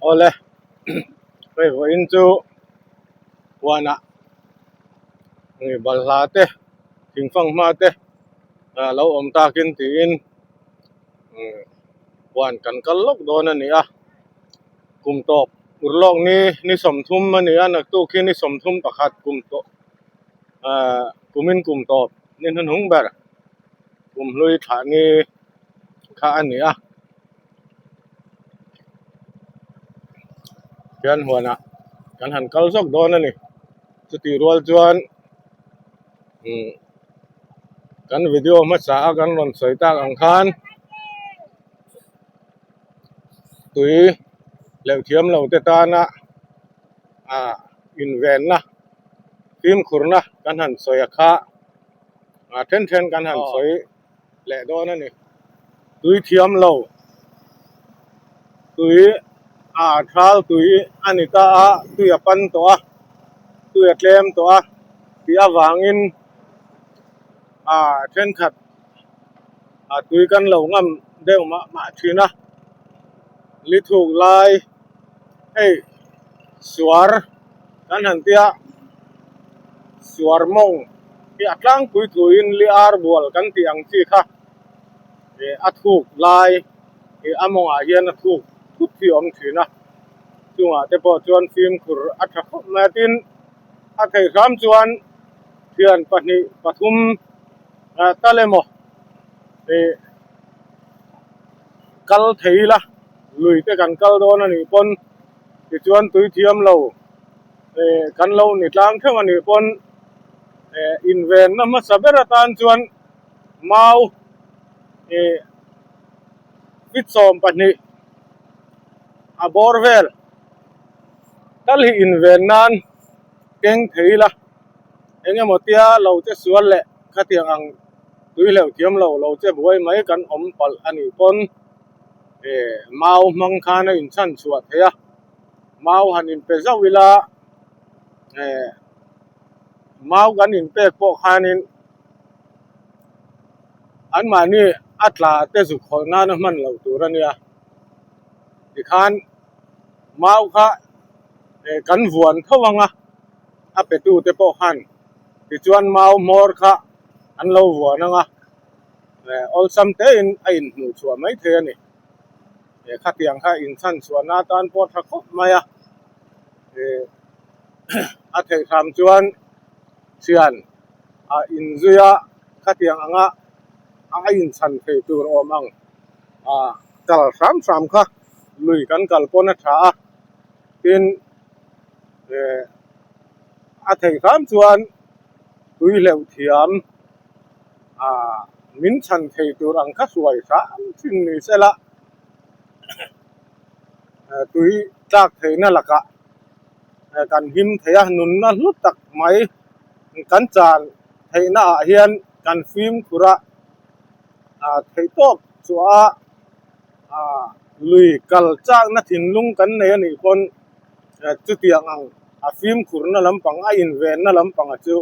Awle hei vawiin chu huanah balhla te thingfanghma te a lo awm takin tiin huan kan kal lawk dawn a ni a kum tawp urlawk ni ni 30 a ni a naktuk hi ni 31 kum tawh ahh kumin kum tawp ni hnuhnung ber kum hlui thlah ni kha a ni a. Hian huanah kan han kal zawk dawn a ni chutih rual chuan umm kan video hmasa a kan rawn sawi tak ang khan tui leh thiam lo te tana ah invenna fimkhurna kan han sawi a kha a then then kan han sawi leh dawn a ni. Tui thiam lo tui a thal tui a ni ta a tui a pan tawh a tui a tlem tawh a tih avangin a thenkhat a tui kan lo ngam deuh mah mah thin a li thuk lai hei suar kan han tia suar mawng hi a tlangpui thuin li ar bual kan tih ang chi kha ih a thuk lai ih a mawngah hian a thuk thut hi a awm thin a chungah te pawh chuan fimkhur a tha khawp mai a tin a theih hram chuan thian pahnih pathum ah tal emaw ih kal thei ila lui te kan kal dawn a nih pawn tichuan tui thiam lo ih kan lo ni tlang theuh a nih pawn eh invenna hmasa ber atan chuan mau ih fit 12 a bawr vel tal hi inven nan keng thei ila eng emaw tia lo che sual leh khatiang ang tui hleuh thiam lo lo che buai mai kan awm palh a nih pawn eh mau hmang khan a inchhan chhuah thei a mau han inpe zauh ila eh mau kan inpek pawh khanin anmahni a tla te zuk hawlh nana hman loh tur a nia tikhan mau kha eh kan vuan tho ang a a pe tu te pawh khan tichuan mau hmawr kha an lo vuan ang a eh awlsam te in a inhmuh chhuah mai thei a ni eh khatiang kha inchhan chhuahna atan pawh tha khawp mai a eh a theih hram chuan thian a inzui a khatiang anga a inchhan thei tur awm ang a kal hram hram kha lui kan kal pawn a tha a tin eh a theih hram chuan tui hleuh thiam ah min chhan thei tur ang kha hruai hram thin ni sela tui tlak theihna lakah kan him thei a nunna hlu tak mai kan chan theihna ah hian kan fimkhur a ah theih tawp chhuah a ah lui kal chakna thinlung kan nei a nih pawn chutiang ang a fimkhurna lampang a invenna lampang a chu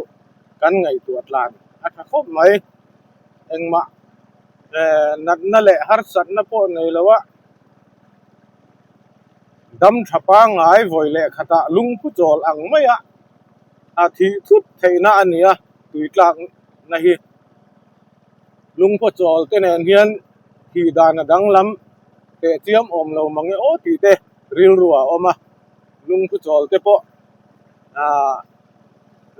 kan ngaihtuah tlan a tha khawp mai engmah eh natna leh harsatna pawh nei lo a dam tha pangngai vawi leh khatah lungphu chawl ang mai a a thih thut theihna a ni a tui tlakna hi lungphu chawl te nen hian thih dan a danglam teh chiam awm lo mang e aw tih te rilru a awm a lungphu chawl te pawh ah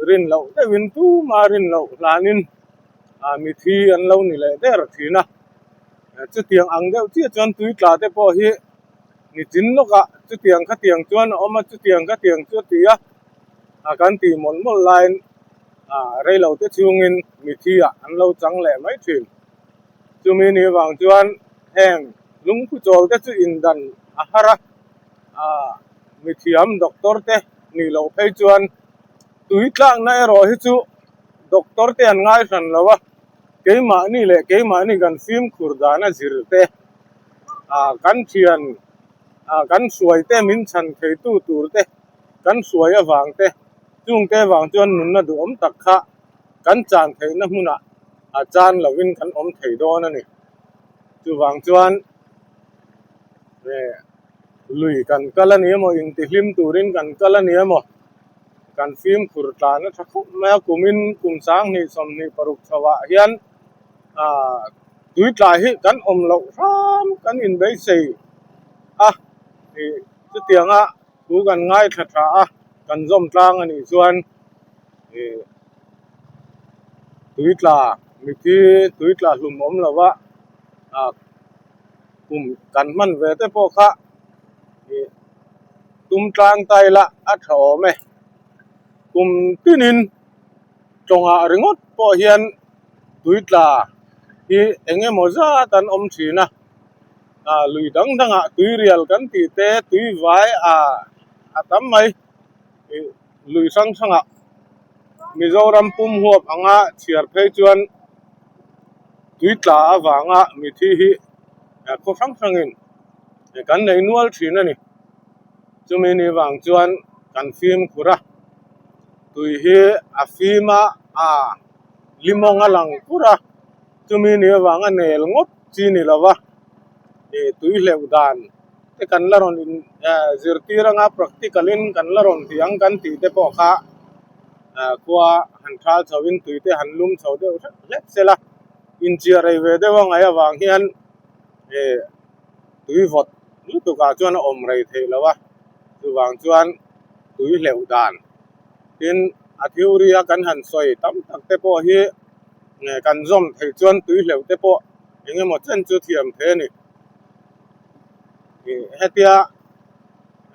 rin loh deuhin tuma rin loh hlanin ah mithi an lo ni leh der thin a chutiang ang deuh chiah chuan tui tla te pawh hi ni chin lawkah chutiang khatiang chuan a awm a chutiang khatiang chu a ti a a kan tih mawlh mawlh laiin ah reilo te chhungin mithi ah an lo chang leh mai thin chumi ni vang chuan heng lungphu chawl te chu indan a har a ah mithiam doctor te nih loh phei chuan tui tlakna erawh hi chu doctor te an ngai hran lo a keimahni leh keimahni kan fimkhur dana zir te ah kan thian ah kan hruai te min chhan thei tu tur te kan hruai avang te chung te vang chuan nunna duhawm tak kha kan chan theihna hmunah a chan lovin kan awm thei dawn a ni chuvang chuan eh. Lui kan kal a ni emaw intihlim turin kan kal a ni emaw kan fimkhur tlan a tha khawp mai a kumin kum 20 26 chhoah hian ah tui tlai hi kan awm loh hram kan inbeisei a ih chutianga thu kan ngaithla tha a kan zawm tlang a nih chuan ih tui tla mithi tui tla hlum awm lo va ah kum kan hman ve te pawh kha ih tum tlang ta ila a tha awm e kum tinin tawngah ringawt pawh hian tui tla hi eng emaw zat an awm thin a ah lui dang dangah tui rial kan tih te tui vai ah a tam mai ih lui hrang hrangah Mizoram pum huap anga chhiar phei chuan tui tla avanga mithi hi khaw hrang hrangin kan nei nual thin a ni. Chumi ni vang chuan kan fimkhur a, tui hi a fim a, a limawng a lang kur a, chumi ni avanga nel ngawt chi ni lo va, ih tui hleuh dan te kan la rawn in zirtir anga practical in kan la rawn ti ang kan tih te pawh kha khua han thal chho in tui te han lum chho deuh hlek hlek sela inchiah rei ve deuh a ngaih avang hian ih tui vawt lutuk ah chuan a awm rei theih lo a chuvang chuan tui hleuh dan tin a theory a kan han sawi tam tak te pawh hi kan zawm theih chuan tui hleuh te pawh eng emaw chen chu thiam thei a ni. Ih hetia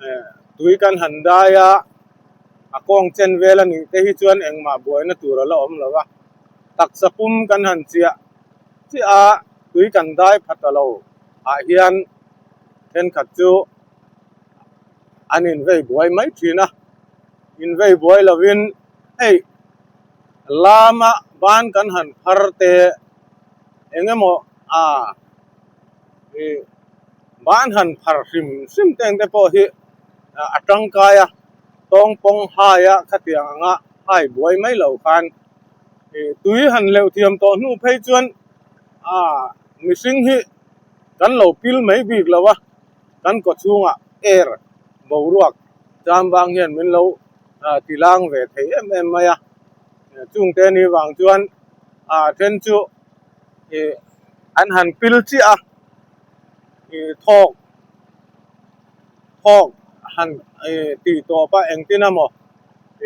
eh tui kan han dai a a kawng chen vel a nih te hi chuan engmah buaina tur a la awm lo a taksa pum kan han chiah chiah a tui kan dai pha ta lo ah hian thenkhat chu an invei buai mai thin a invei buai lovin hei lama ban kan han phar te eng emaw a. Ih ban han phar hrim hrim te ang te pawh hi a tangkai a tawng pawng hai a khatiang anga hai buai mai lo khan ih tui han leuh thiam tawh hnu phei chuan ah mihring hi kan lo pil mai bik lo a kan kaw chhungah air boruak cham vang hian min lo ti lang ve thei em em mai a chung te ni vang chuan ah then chu ih an han pil chiah a ih thawk thawk han ih tih tawp a engtin emaw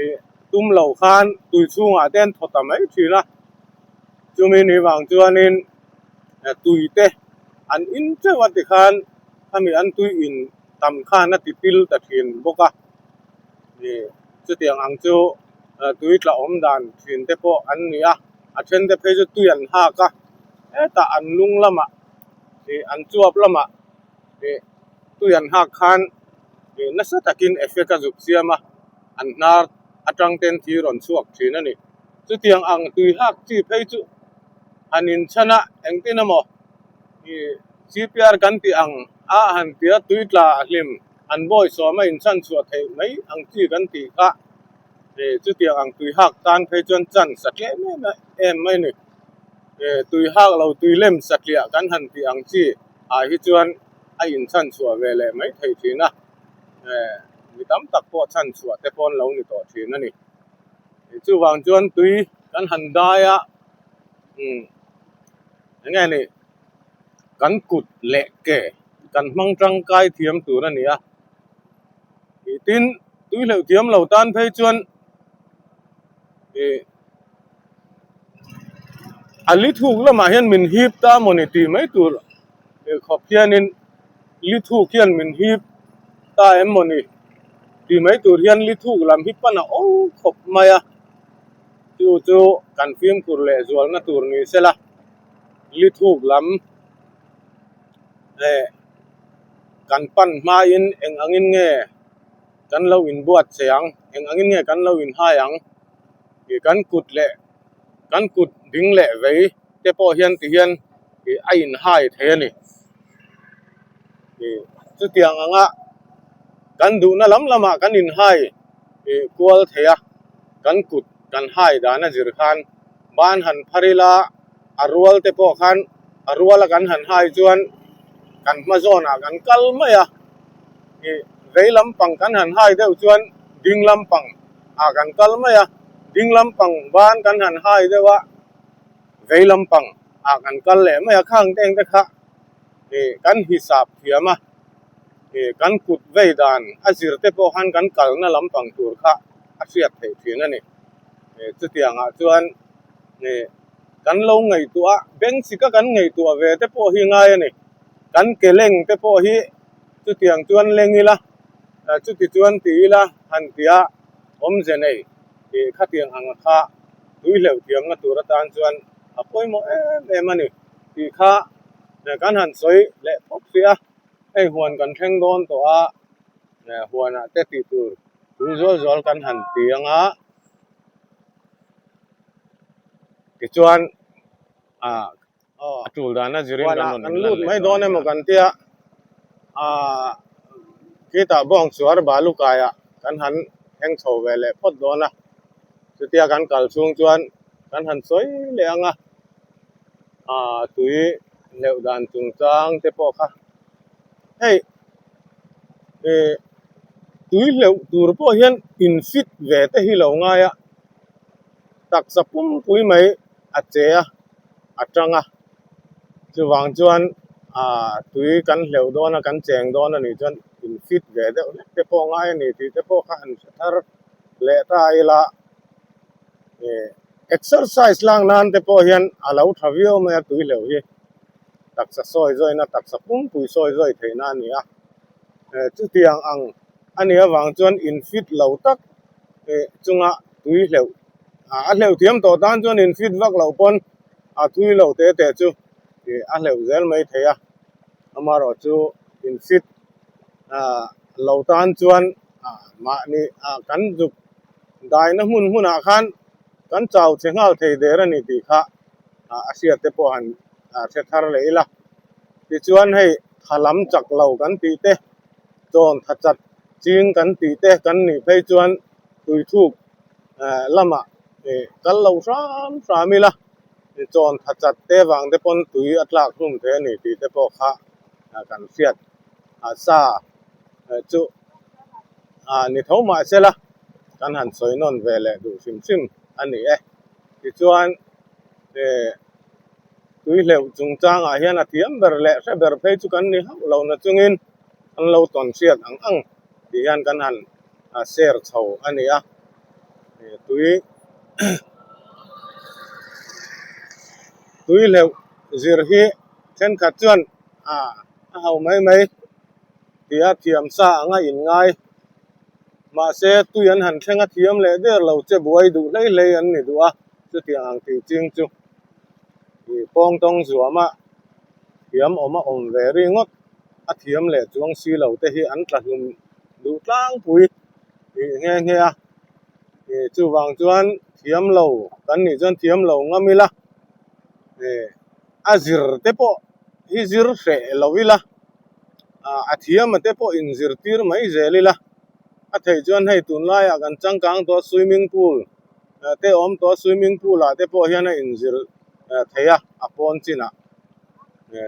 ih tum lo khan tui chhungah te an thaw ta mai thin a chumi ni vang chuanin tui te an in teuh a tikhan khami an tui in tam khan a ti pil ta thin bawk a ih chutiang ang chu tui tla awm dan thin te pawh an ni a. A then te phei chu tui an hak a hetah an lung lamah ih an chuap lamah ih tui an hak khan ih nasa takin effect a zuk siam a an hnar atang ten thi rawn chhuak thin a ni chutiang ang tui hak chi phei chu han inchhan a engtin emaw ih C_P_R kan tih ang a han tia tui tla hlim an bawi sawm a inchhan chhuah theih mai ang chi kan tih kha. Eh chutiang ang tui hak tan phei chuan chance a tlem em em mai a ni. Eh tui hak lo tui lem satliah kan han tih ang chi ah hi chuan a inchhan chhuah ve leh mai thei thin a. Eh mi tam tak pawh chhan chhuah te pawh an lo ni tawh thin a ni. Chuvang chuan tui kan han dai a umm eng nge ni kan kut leh ke kan hmang tangkai thiam tur a ni a. Tin, tui hleuh thiam lo tan phei chuan ih a li thuk lamah hian min hip ta maw ni tih mai tur khawp hianin li thuk hian min hip ta em maw ni tih mai tur hian li thuk lam hi pan a aw khawp mai a, chu chu kan fimkhur leh zualna tur ni sela li thuk lam leh. Kan pan hmain eng angin nge kan lo inbuat che ang, eng angin nge kan lo inhai ang tih kan kut leh kan kut ding leh vei te pawh hian ti hian ih a inhai thei a ni. Ih chutiang anga kan duhna lam lamah kan inhai ih kual thei a, kan kut kan hai dan a zir khan ban han phar ila a rual te pawh khan a ruala kan han hai chuan kan hma zawnah kan kal mai a. Ih vei lampang kan han hai deuh chuan ding lampang ah kan kal mai a, ding lampang ban kan han hai deuh a, vei lampang ah kan kal leh mai a, khang te engte kha ih kan hisap thiam a, ih kan kut vei dan a zir te pawh khan kan kalna lampang tur kha a hriat theih thin a ni. Ih chutiang ah chuan ih kan lo ngaihtuah a, bengchika kan ngaihtuah ve te pawh hi ngai a ni. Kan ke leng te pawh hi chutiang chuan leng ila, chuti chuan ti ila han tia awmze nei tih khatiang ang kha tui hleuh thiamna tur atan chuan a pawimawh em em a ni tih kha kan han sawi leh phawt hrih a, hei huan kan thleng dawn tawh a, huanah te tih tur tui zual zual kan han ti ang a, tichuan ah. A tul dan a zirin kan rawn kan lut mai dawn emaw kan tia ah khitah bawng chuar balu kaiah kan han thleng chho ve leh phawt dawn a chutia kan kal chhung chuan kan han sawi leh ang a ah tui hleuh dan chungchang te pawh kha hei ih tui hleuh tur pawh hian in fit ve te hi lo ngai a taksa pumpui mai a che a a tang a chuvang chuan ah tui kan hleuh dawn a kan cheng dawn a nih chuan in fit ve deuh hlek te pawh a ngai a ni tih te pawh kha han hre thar leh ta ila ih exercise lak nan te pawh hian a lo tha viau mai a tui hleuh hi taksa sawi zawina taksa pumpui sawi zawi theihna a ni a chutiang ang a nih avang chuan in fit lo tak ih chunga tui hleuh a hleuh thiam tawh tan chuan in fit vak loh pawn a tui lo te te chu ih a hleuh zel mai thei a amaherawh chu in fit ah lo tan chuan ah mahni ah kan zuk daina hmun hmunah khan kan chau che nghal thei der a ni tih kha ah a hriat te pawh han hre thar leh ila tichuan hei tha lam chak lo kan tih te chawn tha chat ching kan tih te kan nih phei chuan tuithuk lamah kal lo hram hram ila chawn tha chat te vang te pawn tui a tlak hlum thei a ni tih te pawh kha kan hriat sa chu ni tho mah sela kan han sawi nawn ve leh duh hrim hrim a ni e. Tichuan tui hleuh chungchangah hian a thiam ber leh hre ber phei chu kan ni hauh lo na chungin an lo tawn hriat ang ang tih hian kan han share chho a ni a tui tui hleuh zir hi thenkhat chuan ah a ho mai mai tih a thiam sa anga in ngai mahse tui an han thleng a thiam leh der lo che buai duh hlei hlei an ni duh a chutiang ang tih ching chu ih pawng tawng zuama thiam awm a awm ve ringawt a thiam leh chuang si lo te hi an tla hlum duh tlangpui tih nghe nghe a ih chuvang chuan thiam lo kan nih chuan thiam lo ngam ila ih a zir te pawh hi zir hreh lo ila ah a thiam a te pawh inzirtir mai zel ila a theih chuan hei tunlaiah kan changkang tawh swimming pool te awm tawh swimming pool ah te pawh hian a inzir thei a a pawn chinah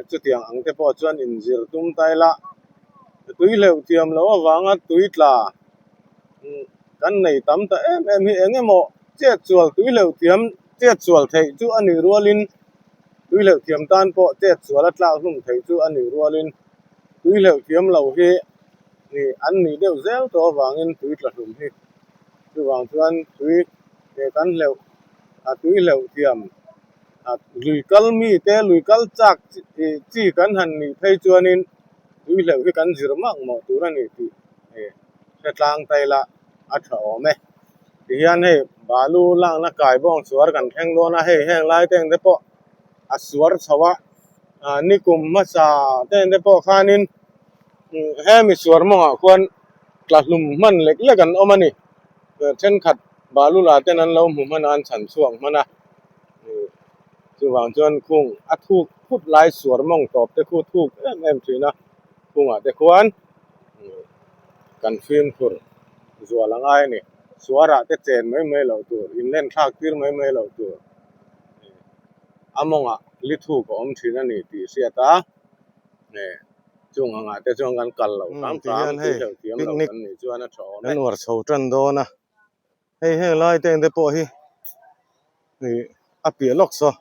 chutiang ang te pawh chuan inzir tum ta ila tui hleuh thiam loh avanga tui tla kan nei tam ta em em hi eng emaw chet chual tui hleuh thiam chet chual theih chu a nih rualin tui hleuh thiam tan pawh chet chual a tlak hlum theih chu a nih rualin tui hleuh thiam lo hi an nih deuh zel tawh avangin tui tla hlum hi chuvang chuan tui kan hleuh a tui hleuh thiam lui kal mi te lui kal chak chi kan han nih phei chuanin tui hleuh hi kan zir mak mawh tur a ni tih hre tlang ta ila a tha awm e tihian hei balu lakna kai bawng suar kan thleng dawn a hei heng lai te ang te pawh a suar chho a nikum hmasa te ang te pawh khanin hemi suar mawngah khuan tla hlum hman lek lek an awm a ni thenkhat balu la ten an lo hmu hman a an chhan chhuak hman a chuvang chuan khung a thuk phut lai suar mawng tawp te khu thuk em em thin a khungah te khuan kan fimkhur zual a ngai a ni suarah te chen mai mai loh tur inlen thlak tir mai mai loh tur a mawngah li thuk a awm thin a ni tih hriat a. Chung angah te chuan kan kal loh hram hram tui hleuh thiam lo kan nih chuan a tha awm e. Kan uar chho tan dawn a, hei heng lai te engte pawh hi ih a piah lawk saw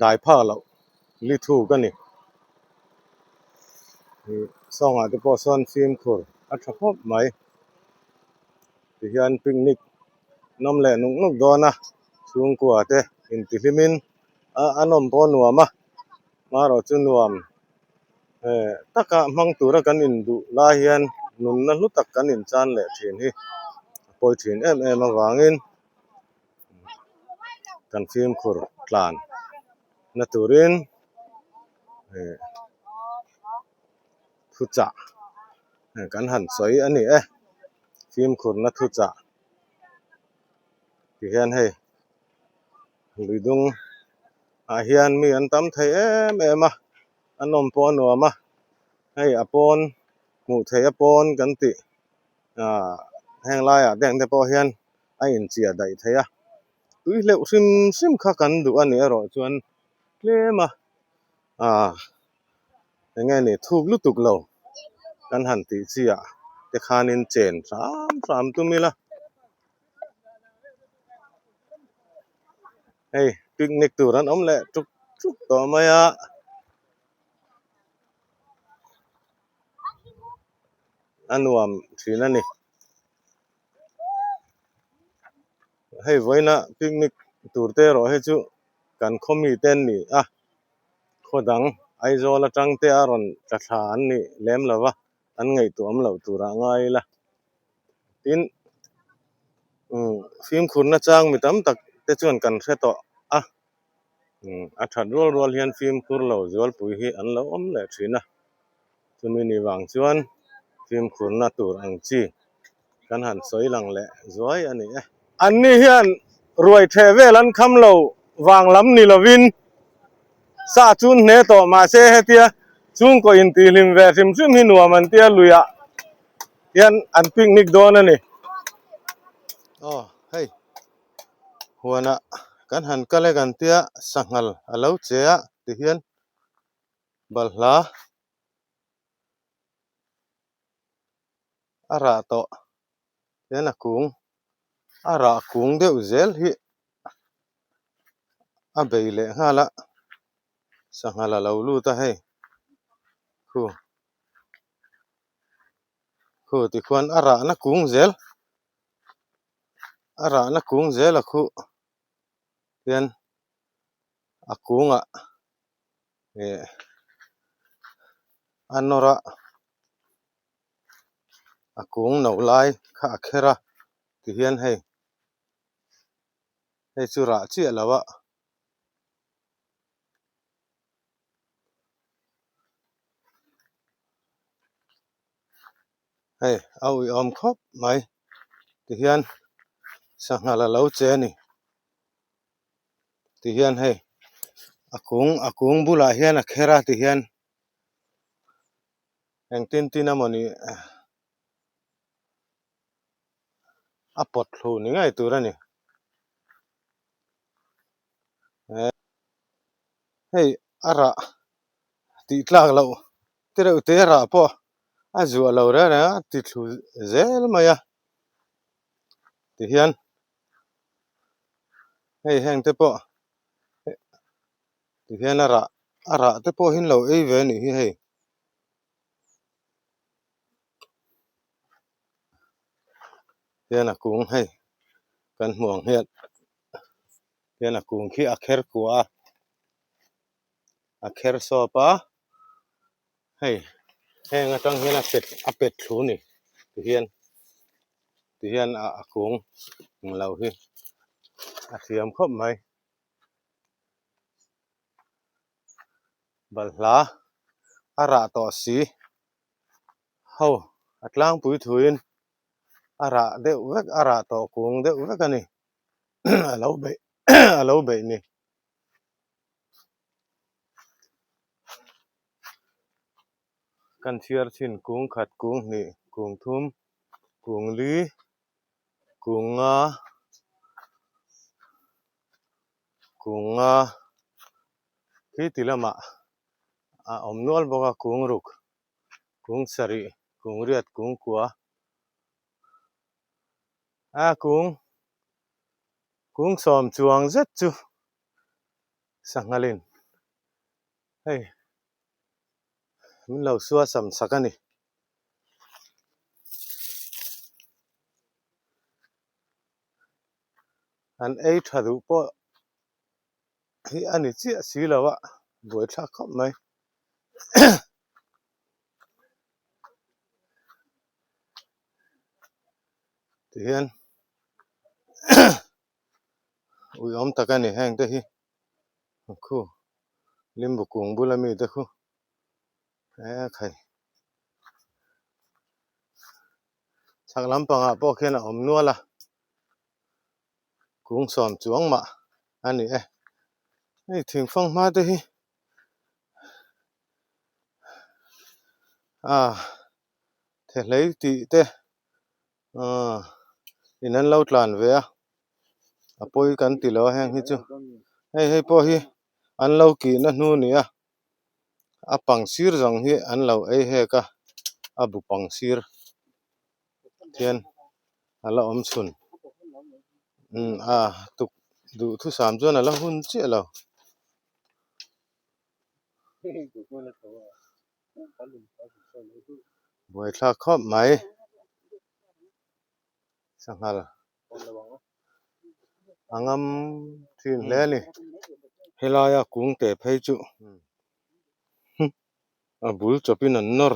dai phak loh li thuk a ni. Ih sawngah te pawh sawn fimkhur a tha khawp mai. Tihian picnic nawm leh nuk nuk dawn a, chhungkua te intihlimin a nawm pawh a nuam a, hmarawh chu nuam taka hmang tura kan induh lai hian nunna hlu tak kan inchan leh thin hi a pawi thin em em avangin kan fimkhur tlan na turin thuchah kan han sawi a ni e fimkhurna thuchah ti hian hei lui dung ah hian mi an tam thei em em a a nawm pawh a nuam a hei a pawn hmuh theih a pawn kan tih ah heng laiah te ang te pawh hian a inchiah daih thei a tui hleuh hrim hrim kha kan duh a nih erawh chuan tlem a ah eng nge ni thuk lutuk lo kan han tih chi ah te khanin chen hram hram tum ila. Hei picnic tur an awm leh tuk tuk tawh mai a. A nuam thin a ni. Hei vawiina picnic tur te erawh hi chu kan khaw mite an ni a. Khaw dang Aizawl atang te a rawn tla thla an ni lem lo va, an ngaihtuah awm loh turah ngai ila. Tin, umm fimkhurna chang mi tam tak te chuan kan hre tawh a, umm a that rual rual hian fimkhur lo zualpui hi an lo awm leh thin a, chumi ni vang chuan fimkhurna tur ang chi kan han sawi lang leh zuai a ni e. Anni hian ruai theh vel an kham lo vang lam ni lovin sa chu an hne tawh mahse hetia chhungkaw intihhlim ve hrim hrim hi nuam an tia luiah hian an picnic dawn a ni. Aw hei huanah kan han kal e kan tia sanghal a lo che a tihian balhla a rah tawh hian a kung a rah kung deuh zel hi a bei leh nghal a sanghal a lo lut a hei khu khu tikhuan a rahna kung zel a rahna kung zel a khuh hian a kungah ih a nawr a a kung no lai kha a kher a tihian hei hei chu rah chiah lo a. Hei a uiawm khawp mai tihian sanghal a lo che a ni tihian hei a kung a kung bulah hian a kher a tihian engtin tin emawni a pawt thlu ni ngei tur a ni. Hei a rah tih tlak loh te reuh te a rah pawh a zuah lo reng reng a ti thlu zel mai a tihian hei heng te pawh tihian a rah a rah te pawh hi an lo ei ve a nih hi hei. Hian a kung hei kan hmu ang hian hian a kung khi a kher kua a a kher sawp a hei heng atang hian a pet a pet thlu a ni tihian tihian a kung englo hi a thiam khawp mai balhla a rah tawh si. Ho a tlangpui thuin a rah deuh vek a rah tawh kung deuh vek a ni a lo beih a lo beih ni. Kan chhiar chin kung khat kung hnih kung thum kung li kung nga kung nga khi ti lamah a awm nual bawk a kung ruk. Kung sarih, kung riat, kung kua a kung kung sawm chuang zet chu sanghalin hei min lo sua sam sak a ni. An ei tha duh pawh hi a ni chiah si lo a, buaithlak khawp mai. Tihian uiawm tak a ni heng te hi khu limbu kung bula mi te khu e khai chhak lampangah pawh khian a awm nual a. Kung sawm chuang mah a ni e. Hei thingfang hma te hi ah thehlei tih te ah in an lo tlan ve a a pawi kan ti lo a heng hi chu hei hei pawh hi an lo kihna hnu a ni a a pang sir zawng hi an lo ei hek a a bu pang sir. Khian a la awm chhun umm a tuk duh thusam chuan a la hun chiah lo. Buaithlak khawp mai sanghal a ngam thin hle a ni. Helaia kung te phei chu a bul chawpin an nawr.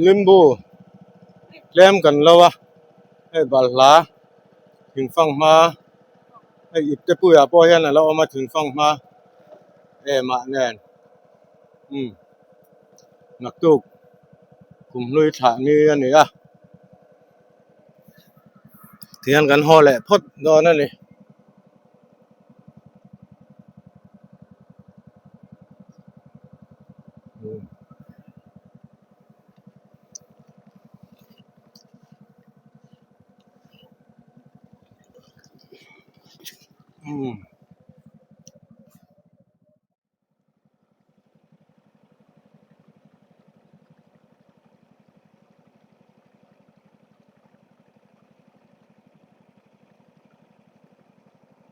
Limbu tlem kan lo a hei balhla thingfang hma hei ipte puiah pawh hian a lo awm a thingfang hma em ah nen umm naktuk kumhlui thlah ni a ni a. Tihian kan haw leh phawt dawn a ni. Umm.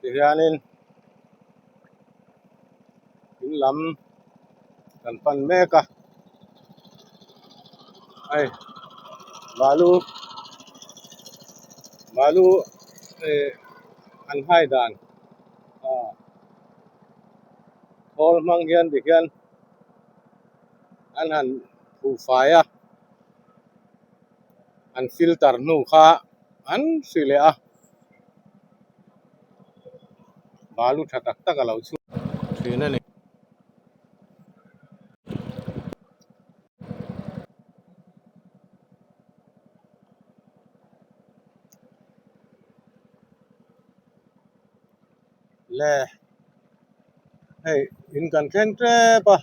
Tihianin in lam kan pan mek a hei balu balu eh an hai dan ah. Khawl hmang hian tikhian an han phuh fai a, an filter hnu kha an hri leh a, balu tha tak tak a lo chhuak thin a ni. Le hei in kan thleng tep a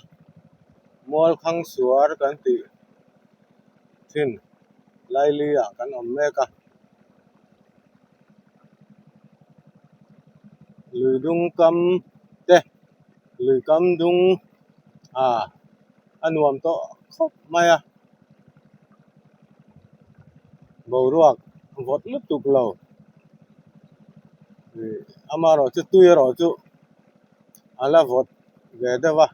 mual khang suar kan tih thin laili ah kan awm mek a lui dung kam te lui kam dung ah a nuam tawh khawp mai a boruak vawt lutuk lo. Ih amaherawh chu tui erawh chu a la vawt ve deuh a.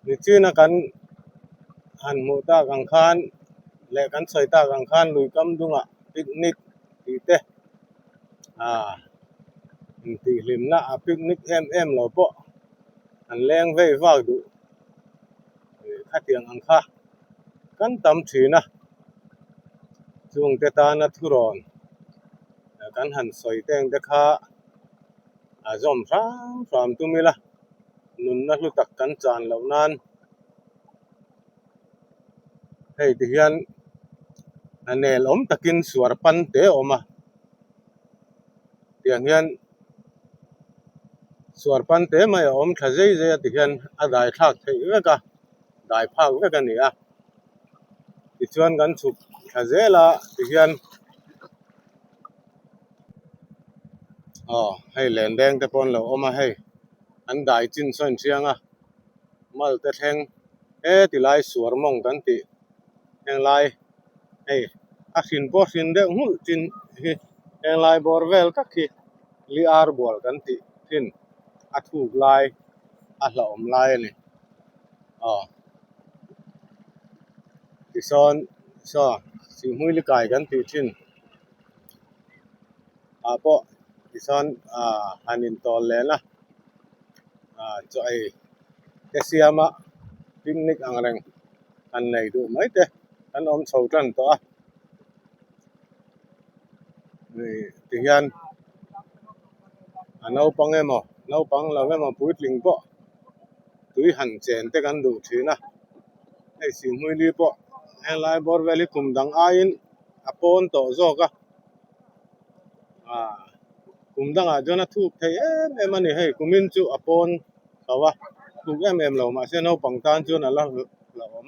Nichina kan han hmuh tak ang khan leh kan sawi tak ang khan lui kam dungah picnic tih te ah intihhlimna a picnic em em lo pawh an leng vei vak duh ih khatiang ang kha. Kan tam thin a, chungte tana thurawn kan han sawi teng te kha a zawm hram hram tum ila, nunna hlu tak kan chan loh nan hei ti hian a nel awm takin suar pan te a awm a, tiang hian suar pan te mai a awm thla zei zei a ti hian a dai thlak theih vek a. Dai phak vek a ni a. Tichuan kan chhuk thla zel a tihian aw hei len deng te pawh an lo awm a hei an dai chin sawn chiang a mal te thleng he ti lai suar mawng kan tih heng lai hei a hrin pawh a hrin deuh nghulh chin hi heng lai bawr vel tak hi li ar bual kan tih thin a thuk lai a hlauhawm lai a ni aw tisawn saw sihhmui li kai kan tih thin ah pawh tisawn ah han intawl len a ah chaw ei te siama picnic ang reng han nei duh mai te an awm chho tan tawh a tihian a naupang emaw naupang lo emaw puitling pawh tui han chen te kan duh thin a hei sihhmui li pawh helai bawr vel hi kum dang aiin a pawn tawh zawk a ah kum dangah chuan a thuk thei em em a ni hei kumin chu a pawn tho a thuk em em lo mahse naupang tan chuan a la hlauhawm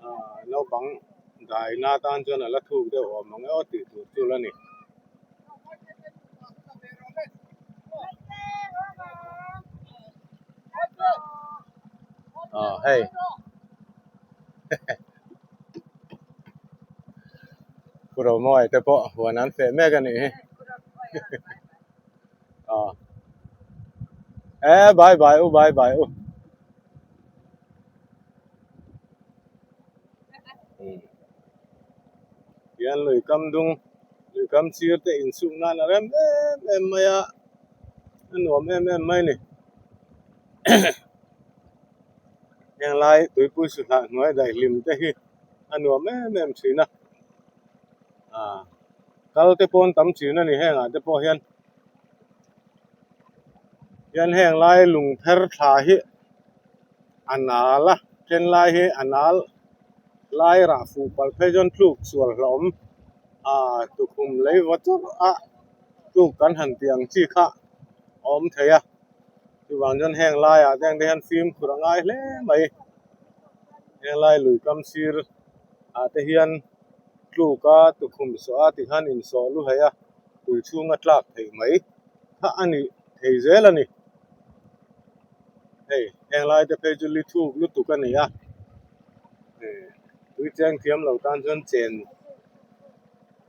ah naupang daina tan chuan a la thuk deuh awm ang e aw tih tur chu la ni. Ah hei Pu Romawi te pawh huan an feh mek a nih hi ah e bye bye u bye bye u hian lui kam dung lui kam sir te insuk nan a rem em em mai a a nuam em em mai a ni heng lai tuipui suhlah hnuai daihlim te hi a nuam em em thin a ah kal te pawh an tam thin a ni heng ah te pawh hian hian heng lai lung pher thla hi a nal a then lai hi a nal lai rah fuh palh phei chuan tluk sual hlawm ah tukhum lei va chauh a tluk kan han tih ang chi kha a awm thei a chuvang chuan heng laiah te ang te hian fimkhur a ngai hle mai heng lai lui kam sir ah te hian tluk a tukhum sawh a tikhan insawh lu hei a tui chhunga tlak theih mai kha a ni thei zel a ni. Hei heng lai te phei chu li thuk lutuk a ni a eh tui cheng thiam lo tan chuan chen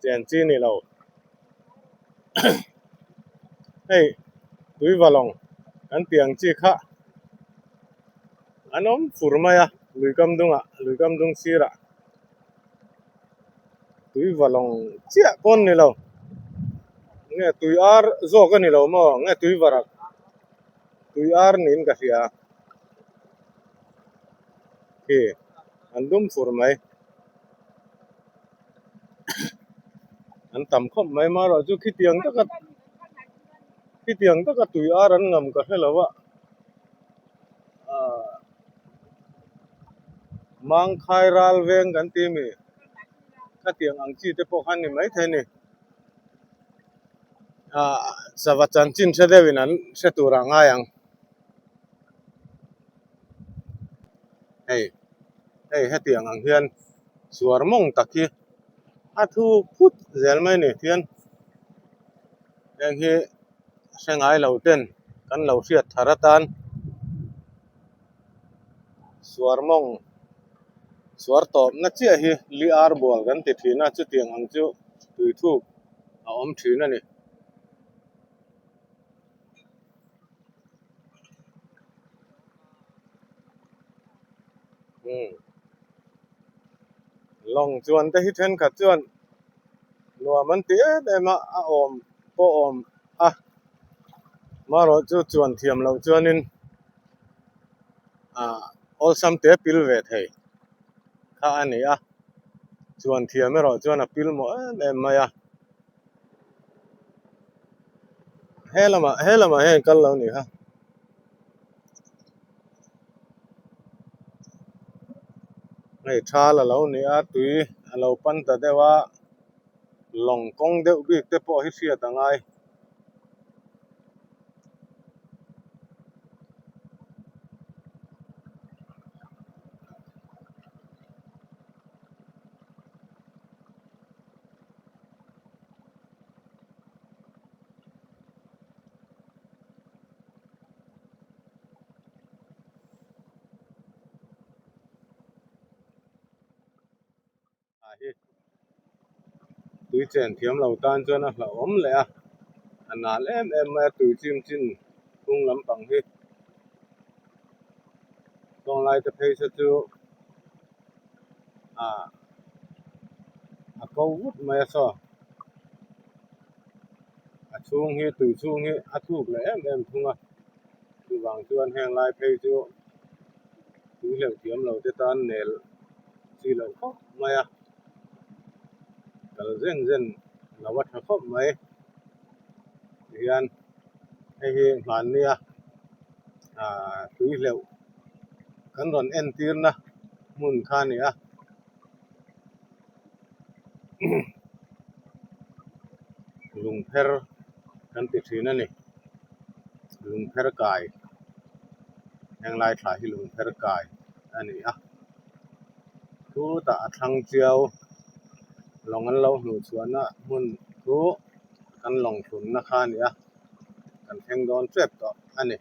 chen chi ni lo hei tui valawng kan tih ang chi kha an awm fur mai a lui kam dungah lui kam dung sirah tui valawng chiah pawn ni lo nge tui ar zawk a ni lo maw nge tui varak. Tui ar niin ka hria khi an dum fur mai an tam khawp mai marawh chu khitiang taka khitiang taka tui ar an ngam ka hre lo a ah mangkhai ral veng kan ti mi khatiang ang chi te pawh khan ni maithei a ni. Ah sava chanchin hre deuhin an hre tur ah ngai ang hei hei hetiang ang hian suar mawng tak hi a thuk phut zel mai a ni tihian heng hi hre ngai lo ten kan lo hriat thar atan suar mawng suar tawpna chiah hi li ar bual kan ti thin a chutiang ang chu tui thuk a awm thin a ni. Umm lawng chuan te hi thenkhat chuan nuam an ti em em a a awm pawh awm a marawh chu chuan thiam loh chuanin ah awlsam te pil ve thei kha a ni a chuan thiam erawh chuan a pil mawh em em mai a he lamah he lamah hian kal lo ni kha. Hei thal a lo ni a tui a lo pan ta deuh a lawng kawng deuh bik te pawh hi hriat a ngai. Tui chen thiam lo tan chuan a hlauhawm leh a, a nal em em mai a tui chim chin hnung lampang hi. Chawnglai te phei se chu ah a ko vut mai a saw. A chhung hi tui chhung hi a thuk leh em em thung a, chuvang chuan heng lai phei chu tui hleuh thiam lo te tan nel chi loh khawp mai a, kal zen zen lo a tha khawp mai tihian hei hi hmannia ah tui hleuh kan rawn entirna hmun kha a ni a. Lungpher kan ti thin a ni lungpher kai henglai thla hi lungpher kai a ni a chutah a thlang chiau lawng an lo hnuh chhuahna hmun chu kan lawng thlunna kha a ni a kan thleng dawn tep tawh a ni.